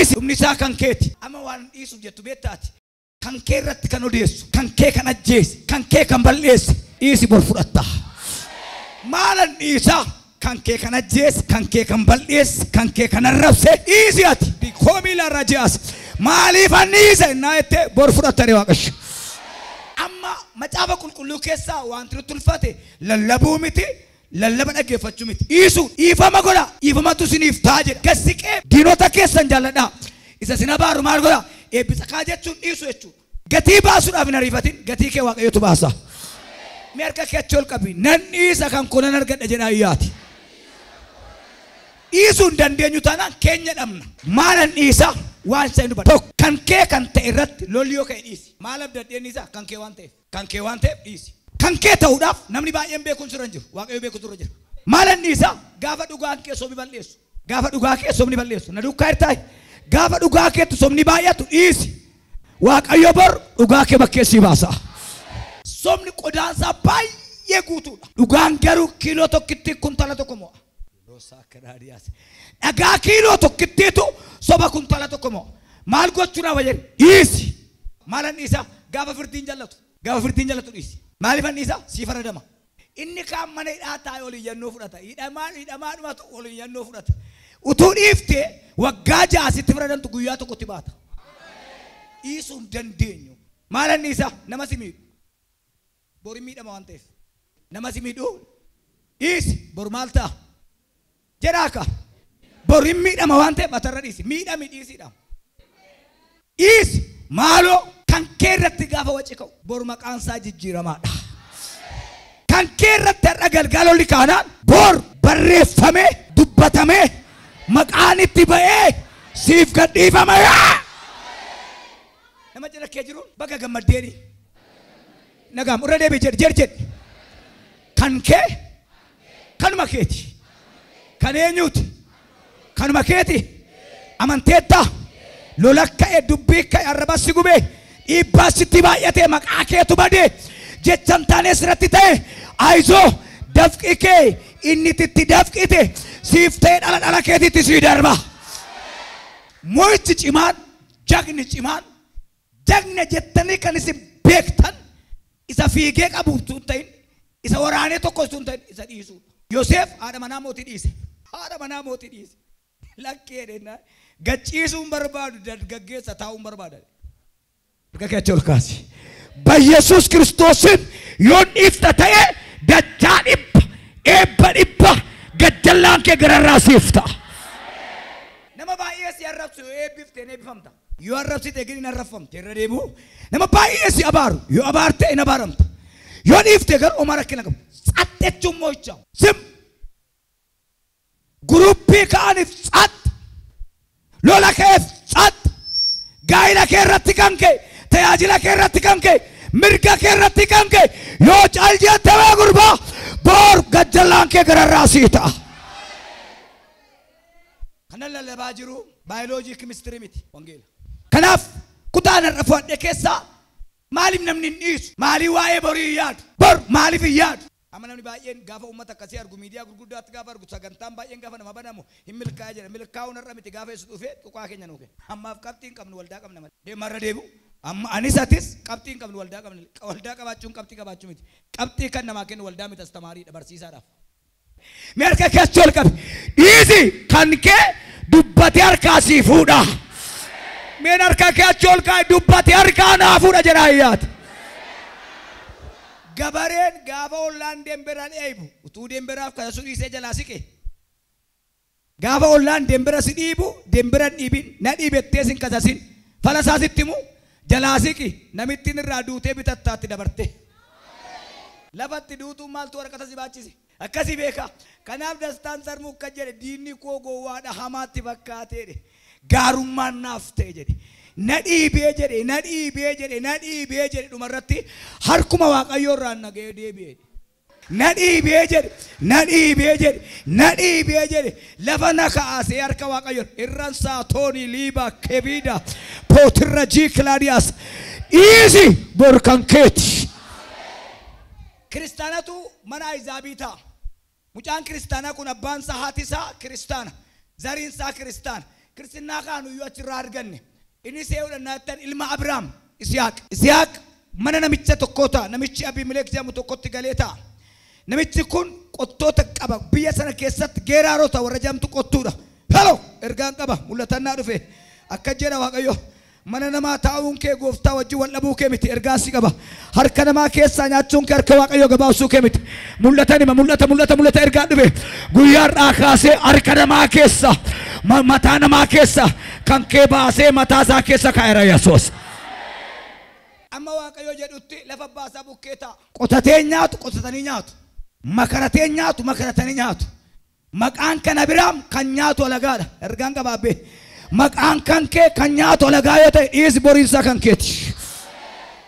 Dhiisi dhumni isaa kan keeti. Amma waan dhiisuuf jettu beektaati. Kan kee irratti kan odeessu, kan kee kan ajjeese, kan kee kan balleesse, dhiisi bor fudhatta. Maalan dhiisaa? Kan kee kan ajjeese, kan kee kan balleesse, kan kee kan arrabse, dhiisi ati. Koomii irraa ji'as. Maaliif an dhiise? Innaa jettee bor fudhattanii Waaqayyo. Amma macaafa qulqulluu keessaa wanti nutti ulfate lallabuu miti, lallaba dhaggeeffachuu miti. Dhiisu dhiifama godha, dhiifamatu isiniif ta'a jedha. Gassiqee diinota keessan jaalladhaa. Isa isin abaaru maal godha? Eebbisa kaa jechuun dhiisu jechuudha. Gatii baasuudhaaf hin ariifatin, gatii kee Waaqayyotu baasa. Mee harka kee achi ol qabi. Nan dhiisa kan koo nan argadha jedhaa iyyaati. Dhiisuu hin dandeenyu taanaan keenya dhabna. Maalan dhiisa? Waan isa hin dubbatu. Tokko kan kee kan ta'e irratti lolli yoo ka'e dhiisi. Maal abdadheen dhiisa? Kan kee waan ta'eef. Kan kee waan ta'eef dhiisi. Kan kee ta'uudhaaf namni baay'een beekuun sirra hin jiru. Waaqayyo beekuun sirra jira. Maalan dhiisa? Gaafa dhugaan kee sobni balleessu. Gaafa dhugaa kee sobni balleessu. Na duukaa hirtaayi. Gaafa dhugaa keetti sobni baay'atu dhiisi. Waaqayyo bor dhugaa kee bakkee sii baasa. Sobni qodaansaa baay'ee guutuudha. Dhugaan garuu kiiloo tokkitti kuntala tokko mo'a. Dhagaa kiiloo tokkittiitu soba kuntala tokko mo'a. Maal gochuu na jedhe? Dhiisi. Maalan dhiisa? Gaafa firdiin jallatu. Gaafa firdiin jallatu dhiisi. Maaliifan dhiisa? Sii faradama. Inni kaan mana hidhaa taa'ee ol iyyannoo fudhata. Hidhamaan hidhamaadhumatu ol iyyannoo fudhata. Utuu dhiiftee waggaa 6 sitti faradamtu guyyaa tokkotti baata. Dhiisuu hin dandeenyu. Maalan dhiisa? Nama si miidhu. Bori miidhama waan ta'eef. Nama si miidhu dhiisi. Bor maal ta'a? Jedhaa ka. Bori miidhama waan ta'eef atarra dhiisi. Miidhami dhiisiidha. Dhiisi. Maaloo kan kee irratti gaafa waci ka'u bor maqaan isaa jijjiiramaadha. Kan kee irratti har'a galgalolli kaanaan bor barreeffamee dubbatamee maqaan itti ba'ee siif gadhiifama. Nama jala kee jiruun bakka gammaddeeni. Nagaam irra deebi'i jedhi jedhi jedhi. Kan kee kanuma keeti. Kan eenyuuti? Kanuma keeti. Amanteetta. Lola ka'e dubbii ka'e arraba si gube dhiibbaa sitti baay'ate maqaa keetu badee jechan taanee sirratti ta'e ayizoo dafqi kee inni itti dafqite siif ta'e dhala dhala keetitti sii darba. Mo'ichi cimaan jagni cimaan jagna jettanii kan isin beektan isa fiigee qabu utuu hin ta'in isa waraanee tokko utuu hin ta'in isa dhiisuudha. Yoseef haadha manaa mootii dhiise. Haadha manaa mootii dhiise. Lakkee dheennaa gachiisuun barbaadu dargaggeessa taa'uun barbaada. Harka kee achi ol kaasi. Bayyesuus Kiristoosin yoon dhiifta ta'e dachaa 100 eebba 100 gajjallaan kee gararraa siif ta'a. Nama baay'ee si arrabsu yoo eebbifte hin eebbifamta. Yoo arrabsite gin hin arrabfamte irra deebi'u. Nama baay'ee si abaaru yoo abaarte hin abaaramta. Yoo dhiifte garuu homaa rakkina qabu. Tsaxxechuun mo'icha. Sim. Guruppii ka'aniif tsax. Lola keef tsax. Gaa'ila kee irratti kan ka'e, tajaajila kee irratti kan ka'e, mirga kee irratti kan ka'e yoo cal jette bee gurbaa bor gajjallaan kee gararraa sii ta'a. Kanan lallabaa jiru baayoloojii kimistirii miti wangeela. Kanaaf kutaan har'a fudhadhe keessaa maaliif namni hin dhiisu? Maaliif waa'ee borii hin yaadu? Bor maaliif hin yaadu? Amma namni baay'een gaafa uummata akkasii argu miidiyaa gurguddaatti gaafa argu sagantaan baay'een gaafa nama banamu hin milkaa'e jedha. Milkaa'uun har'a miti gaafa yesu dhufee tuqaa keenya nuu kenna. Ammaaf qabxii hin qabnu waldaa qabna malee. Deema irra deebi'u. Amma anis atis qabxii hin qabnu waldaa qabna. Waldaa qabaachuun qabxii qabaachuu miti. Qabxii kan namaa kennu waldaa miti astamaariidha barsiisaadhaaf. Mee harka kee achi ol qabi. Dhiisi kan kee dubbatee harkaa sii fuudha. Meen harka kee achi ol kaa'i dubbatee harkaa naa fuudha jedhaa iyyaati. Gabareen gaafa ollaan dembera dheebu utuu demberaaf kasasuu dhiisee jalaa siqe. Gaafa ollaan dembera si dhiibu dembera hin dhiibin na dhiibettee sin kasasin fala isaa sitti himu jalaa siqi namittiin irraa duutee bitattaatti dabarte. Lafatti duutuun maaltu waraqata si baachise? Akkasii beeka. Kanaaf Dastaan Sarmuu akka jedhe diinni koo gowwaadha hamaatti fakkaateedhe. Gaarummaan naaf ta'e jedhe. Na dhiibee jedhe, na dhiibee jedhe, na dhiibee jedhe dhumarratti harkuma Waaqayyoo irraan nagahee deebi'e. Na dhiibee jedhe, na dhiibee jedhe, na dhiibee jedhe lafa na kaasee harka Waaqayyoo irraan saatoonii liibaa kebiida pootirra jiikilaadiyaas dhiisi bor kan keeti. Kiristaanatu mana Ayizaabii ta'a. Mucaan kiristaanaa kun abbaan isaa haati isaa kiristaana. Zariin isaa kiristaana. Kiristinnaa kaanuyyuu achirraa arganne. Inni see'uudhaan jettan ilma Abiraam Isihaaq. Isihaaq mana namicha tokkoo ta'a. Namichi Abimelek jedhamu tokkotti galee ta'a. Namichi kun qottoota qaba. Biyya sana keessatti geeraarota warra jedhamtu qottuudha. Hello! Ergaan qaba. Mul'atannaa dhufe. Akka jedha Waaqayyo. Mana namaa taa'uun kee gooftaa wajjin wal dhabuu kee miti. Ergaan si qaba. Harka namaa keessaa nyaachuun kee harka Waaqayyoo gabaabsuu kee miti. Mul'atan hima. Mul'ata mul'ata mul'ata ergaan dhufe. Guyyaa har'aa kaasee harka namaa keessa mataa namaa keessa kan kee baasee mataa isaa keessa kaa'eera Yesuus. Amma Waaqayyo jedhutti lafa baasaa bukkee ta'a. Qotatee nyaatu qotatanii nyaatu. Makaratee nyaatu makaratanii nyaatu. Maqaan kan Abiraam kan nyaatu alagaadha. Ergaan qabaabbee. Maqaan kan kee kan nyaatu alagaa yoo ta'e dhiisi boriinsaa kan keeti.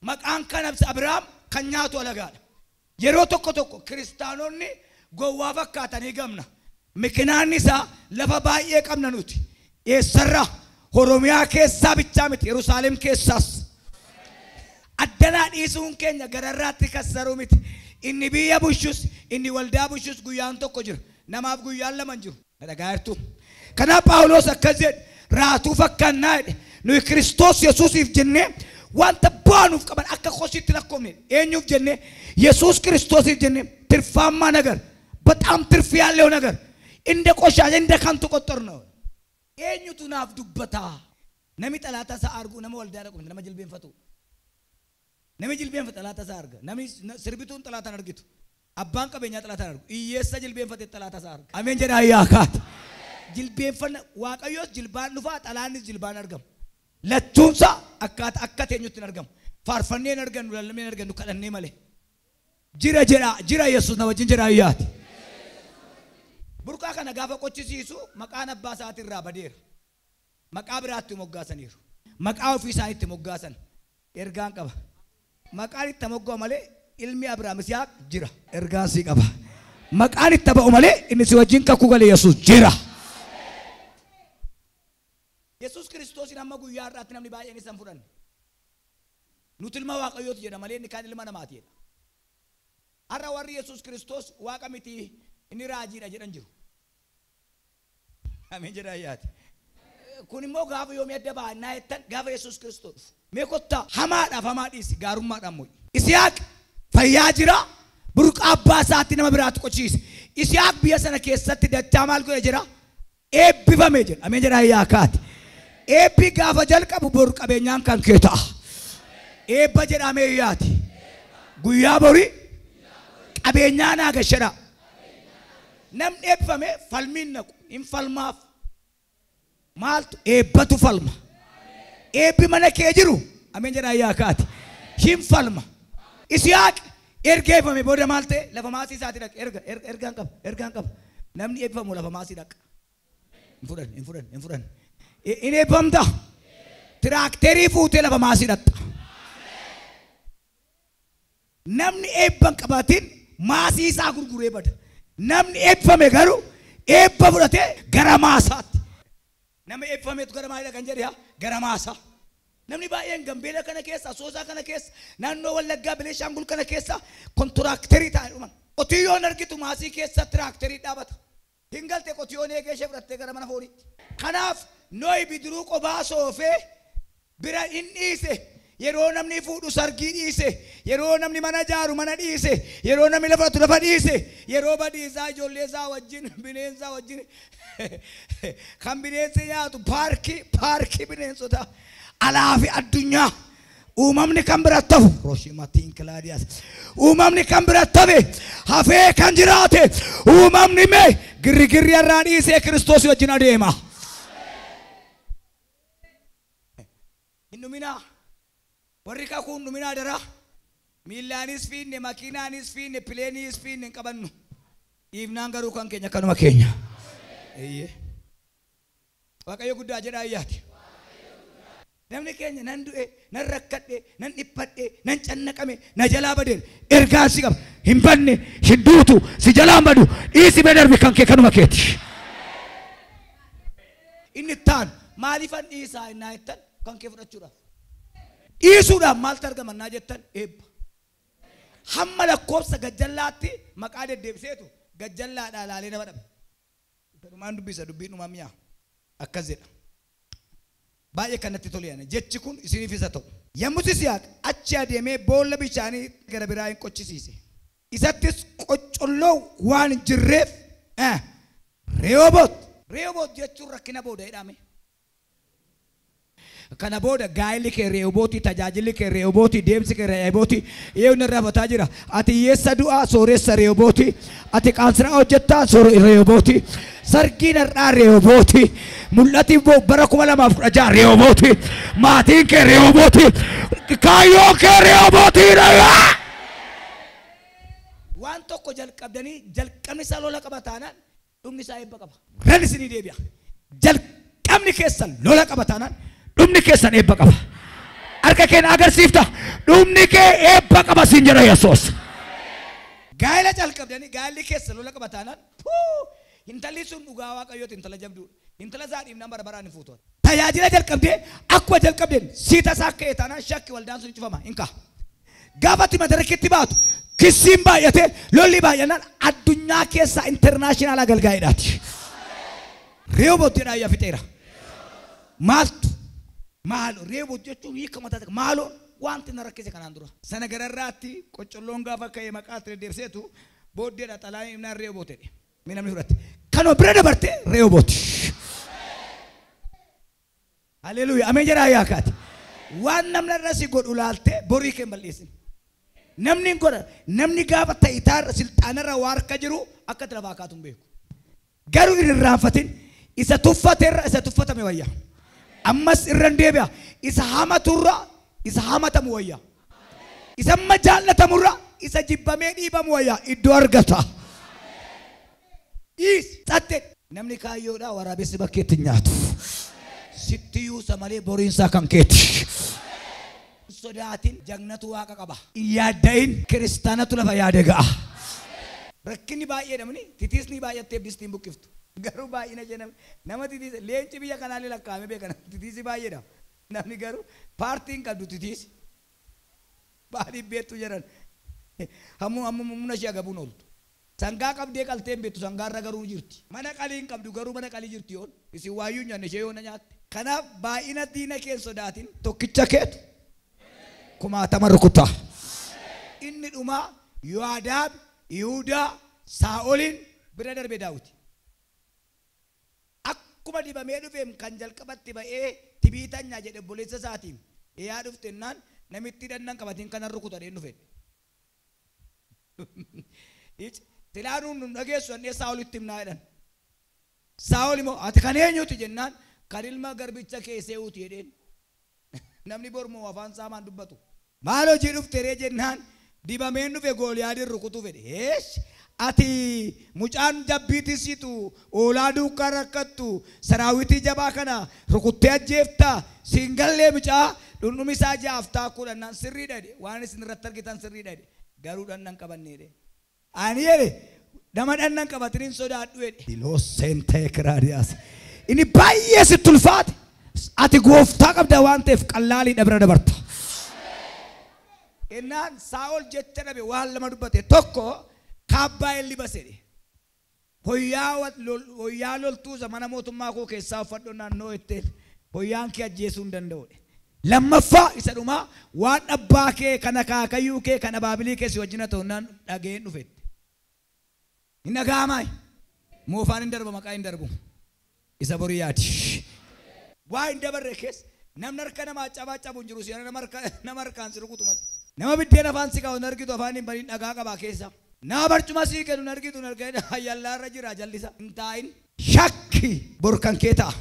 Maqaan kan Abiraam kan nyaatu alagaadha. Yeroo tokko tokko kiristaanonni gowwaa fakkaatanii gamna. Mikinaan isaa lafa baay'ee qabna nuti. Eessarraa Oromiyaa keessaa bichaa miti Yerusaalem keessaas. Addanaa dhiisuun keenya gararraatti kassaruu miti. Inni biyya bulchus inni waldaa bulchus guyyaan tokko jira. Namaaf guyyaan lama hin jiru. Dhagaa jirtu. Kanaaf Phaawulos akkas jedhe raatuu fakkaannaa jedhe. Nuyi Kiristoos Yesuusiif jennee wanta bu'aa nuuf qaban akka kosiitti lakkoofne eenyuuf jennee Yesuus Kiristoosiif jennee tirfaammaa nagar በጣም ትርፍ ያለው ነገር እንደ ቆሻሻ እንደ ከንቱ ቆጠር ነው። eenyutu naaf dubbata? Nami xalaata isaa argu nama waldaa dhaqu nama jilbeenfatu. Nami jilbeenfatu xalaata isaa arga. Nami sirbituun xalaata hin argitu. Abbaan qabeenyaa xalaata hin argu. Hiyyeessa jilbeenfate xalaata isaa arga. Ameen jedha ayyaakaat. Jilbeenfanna Waaqayyoos jilbaan dhufaa xalaannis jilbaan argamu. Lachuunsaa akkaataa akka teenyutti hin argamu. Faarfannee hin argannu lallabnee hin argannu kadhannee malee. Jira jedha jira Yesuus na wajjin jedha ayyaati. Burqaa kana gaafa qochisiisu maqaan abbaa isaatii irraa badeera. Maqaa biraatti moggaasaniiru. Maqaa ofii isaaniitti moggaasan. Ergaan qaba. Maqaan itti mogga'u malee ilmi Abiraam Isihaaq jira. Ergaan sii qaba. Maqaan itti ba'u malee inni si wajjin kakuu gale Yesuus jira. Yesuus Kiristoosin amma guyyaa har'aatti namni baay'een isa hin fudhanne. Nuti ilma Waaqayyooti jedha malee inni kaan ilma namaati jedha. Har'a warri Yesuus Kiristoos waaqa miti inni raajiidha jedhan jiru. Ameen jedha ayyaati. Kun immoo gaafa yoomii adda ba'annaa jettan gaafa Yesuus Kiristoos. Mee kottaa hamaadhaaf hamaa dhiisi gaarummaadhaan mo'i. Isihaaq fayyaa jira burqaa abbaa isaatti nama biraatti qochiise. Isihaaq biyya sana keessatti dachaa maal godhe jira? Eebbifame jedha. Ameen jedha ayyaakaati. Eebbi gaafa jalqabu bor qabeenyaan kan kee ta'a. Eebba jedhamee yaati. Guyyaa borii qabeenyaa naa gashadha. Namni eebbifame falmiin naqu hin falmaaf. Maaltu eebbatu falma. Eebbi mana kee jiru ameen jedha ayyaakaati. Hin falma. Isihaaq erga eebbifame booda maal ta'e lafa maasii isaatii dhaqa. Erga ergaan qaba ergaan qaba. Namni eebbifamu lafa maasii dhaqa. Hin fudhan hin fudhan hin fudhan. Inni eebbifamta. Tiraakterii fuutee lafa maasii dhaqxa. Namni eebba hin qabaatin maasii isaa gurguree bada. Namni eebbifame garuu eebba fudhatee gara maasaatti. Nama eebbifameetu gara maalidha kan jedhe gara maasaa. Namni baay'een Gambeela kana keessa, Asoosaa kana keessa, naannoo Wallaggaa, Beneeshaangul kana keessa kontiraakterii ta'anii dhuman. Qotiyyoon argitu maasii keessa tiraakterii dhaabata. Hin galte qotiyyoon eegee ishee fudhattee gara mana fooniitti. Kanaaf Nohi bidiruu qobaa soofee bira hin dhiise. Yeroo namni fuudhu sargii dhiise. Yeroo namni mana ijaaru mana dhiise. Yeroo namni lafa fudhatu lafa dhiise. Yeroo badiisaa ijoollee isaa wajjin bineensaa wajjin kan bineensi nyaatu paarkii paarkii bineensota alaa fi addunyaa uumamni kan bira tafu Rooshimatiin Kilaadiyaas uumamni kan bira tafe hafee kan jiraate uumamni mee girrigirri irraa dhiisee Kiristoos wajjin adeema. Hin dhuminaa. Warri kakuun dhuminaa dara. Miillaanis fiinne, makiinaanis fiinne, pileeniis fiinne hin qabannu. Dhiifnaan garuu kan keenya kanuma keenya. Eeyyee. Waaqayyo guddaa jedha ayyaati. Namni keenya nan du'e, nan rakkadhe, nan dhiphadhe, nan cannaqame, na jalaa badeen ergaan si qaba. Hin badne, hin duutu, si jalaan badu, dhiisi bee darbi kan kee kanuma keeti. Inni taan maaliifan dhiisaa innaa jettan kan kee fudhachuudhaaf. Dhiisuudhaaf maaltu argama innaa jettan eebba. Hamma lakkoofsa gajjallaatti maqaa deddeebiseetu gajjallaadhaa laalee nama dhabe. Dhumaan dubbisa dubbiin dhumaa mi'a akkas jedha. Baay'ee kanatti toleena. Jechi kun isiniif isa ta'u. Yommuu Yisihaaq achi adeemee boolla bishaanii gara biraa hin qochisiise. Isattis qoccolloo waan hin jirreef Rehoboot. Rehoboot jechuun rakkina booda jedhame. Kana booda gaa'elli kee Rehobootii, tajaajilli kee Rehobootii, deemsi kee Rehobootii, eenyu irraa fataa jira. Ati hiyyeessa du'aa sooressa Rehobootii, ati qaansiraa hojjettaa Rehobootii, sargiin har'aa Rehobootii, mul'ati bara 2016 Rehobootii, maatiin kee Rehobootii, kaayyoon kee Rehobootii dha. Waan tokko jalqabdanii jalqabni isaa lola qaba taanaan dhumni isaa eebba qaba. Ran isinii deebi'a. Jalqabni keessan lola qaba taanaan dhumni keessan eebba qaba. Harka keenya agarsiifta. Dhumni kee eebba qaba siin jedha Yesuus. Gaa'ela jalqabdanii gaa'elli keessan lola qaba taanaan intalli sun dhugaa Waaqayyooti intala jabduudha. Intala isaa dhiibnaan bara baraan hin fuutu. Tajaajila jalqabdee akkuma jalqabdeen siita isaa ka'e taanaan shakki waldaan sun cufama hin ka'a. Gaafa ati madarakitti baatu kissiin baay'ate lolli baay'annaan addunyaa keessaa intarnaashinaal agalgaa'edhaati. Rehoboot jedhaa iyya fixeera. Maaltu maaloo Rehoboot jechuun hiika mataa tokko maaloo wanti na rakkise kanaan dura. Sana gararraatti qoccolloon gaafa ka'e maqaa itti deddeebiseetu booddeedha xalaan himnaan Rehoboot jedhe. Mee namni fudhatte. Kanuma bira dabarte Rehoboot. Haleluuyaa. Ameen jedhaa yaa kaati. Waan namni irra si godhu laaltee borii kee hin balleessin. Namni hin godha. Namni gaafa tayitaarra silxaanarra waa harka jiru akka itti lafaa kaatu hin beeku. Garuu hin irraanfatin isa tuffateerra isa tuffatame wayya. Ammas irra hin deebi'a. Isa hamaturra isa hamatamu wayya. Isa amma jaallatamurra isa jibbamee dhiibamu wayya. Iddoo argata. Dhiis xatte. Namni kaayyoodhaa waraabessi bakkeetti hin nyaatu. Sitti yuusa malee boriinsaa kan keeti. Sodaatin jagnatu waaqa qaba. Hin yaadda'in kiristaanatu lafa yaade ga'a. Rakkinni baay'ee namni titiisni baay'attee distiin buqqiftu. Garuu baay'ina ishee nama titiisa leenci biyya kanaallee lakkaa'amee beekana titiisi baay'eedha. Namni garuu paartiin qabdu titiisi. Baadii beektu jedhan. Hammuu humna ishee agabuun ooltu. Sangaa qabdee qaltee hin beektu sangaarra garuu jirti. Mana qalii hin qabdu garuu mana qalii jirti yoon. Isin waayyuu nyaanne ishee yoona nyaatte. Kanaaf baay'ina diina kee sodaatin tokkicha keetu kumaatama rukutaa. Inni dhumaa Yoadaab, Yihudaa, Saa'oliin bira darbe Daawit. Akkuma dibamee dhufeem kan jalqabatti ba'ee tibiitanyaa jedhe obboleessa isaatiin yaa dhuftennaan namitti dhannan qabatiin kanan rukutadheen dhufe. Silaa nuun nun dhageessu annee Saa'olitti himnaa jedhan. Saa'ol immoo ati kan eenyuti jennaan kan ilma garbicha kee se'uuti jedheen. Namni bormoo afaan saamaan dubbatu. Maal hojii dhufte ree jennaan dibameen dhufe Gooliyaadiin rukutuu fedhe. Eesh ati mucaan jabbiitii siitu oolaa duukaa rakkattu saraawitii jabaa kana rukuttee ajjeeftaa siin gallee mucaa dhundhumi isaa jaaftaa kudhannaan sirriidha jedhe. Waan isin irratti argitan sirriidha jedhe. Garuu dhannan qabannee jedhe. Ani jedhe nama dhannan qabatin hin sodaadhu jedhe. Iloosseen ta'e kiraadiyaas. Inni baay'ee sitti ulfaate. Ati gooftaa qabda waan ta'eef qallaaliidha bira dabarta. Innaan Saa'ol jecha dhabe waan lama dubbate. Tokko kaabbaa hin libase jedhe. Hoyyaa loltuu mana mootummaa koo keessaa uffadhu naannoo ittiin hoyyaan kee ajjeesuu hin danda'u. Lammaffaa isa dhumaa waan abbaa kee kan akaakayyuu kee kan abaabilii kee si wajjin ta'u naan dhageen dhufette. Hin dhaga'amaa? Moofaan hin darba maqaa hin darbu. Isa borii yaadi. Waa hin dabarre keessa namni harka namaa cabaa cabu hin jiru si'ana nama harkaan si rukutu malee. Nama biddeen afaan si kaa'u hin argitu afaan hin baniin dhagaa qabaa keessa. Nama barcuma sii kennu hin argitu hin arginu ayyallaarra jira jallisa. Hin taa'in shakki borkan kee ta'a.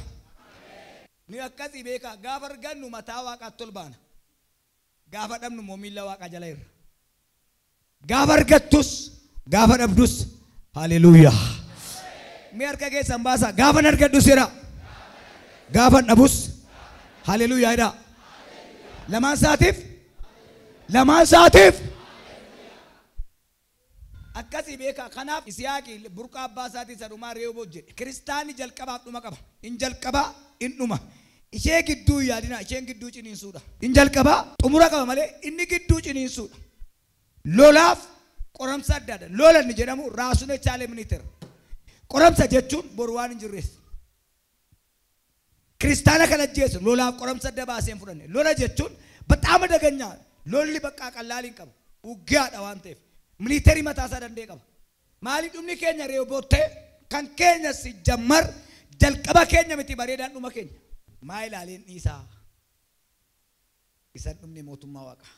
Ni akkasii beekaa gaafa argannu mataa waaqaatti ol baana. Gaafa dhabnu immoo miilla waaqaa jala irra. Gaafa argattus gaafa dhabdus haleluuyaa. Mee harka keessan baasaa gaafa argadhus jedha. Gaafa dhabus haleluuyaa jedha. Lamaan isaatiif akkasii beekaa. Kanaaf Isihaaqi burqaa abbaa isaatii isa dhumaa Rehoboot jedhe. Kiristaanni jalqabaaf dhuma qaba. In jalqabaa in dhuma. Ishee gidduu yaadina isheen gidduu ciniinsuudha. In jalqabaa xumura qaba malee inni gidduu ciniinsuudha. Lolaaf qoramsa adda adda. Lola inni jedhamu raasuun echaalee ministeera. Qoramsa jechuun boru waan hin jirreef. Kiristaana kan ajjeesu lolaaf qoramsa adda baasee hin fudhanne. Lola jechuun በጣም አደገኛ lolli bakka qallaaliin qabu. Uggaadha waan ta'eef. Military mataa isaa danda'e qaba. Maaliif dhumni keenya reeboottee kan keenya si jammar jalqaba keenya miti bareedaan dhuma keenya. Maa ilaaleen dhiisaa. Isan dhumni mootummaa Waaqaa.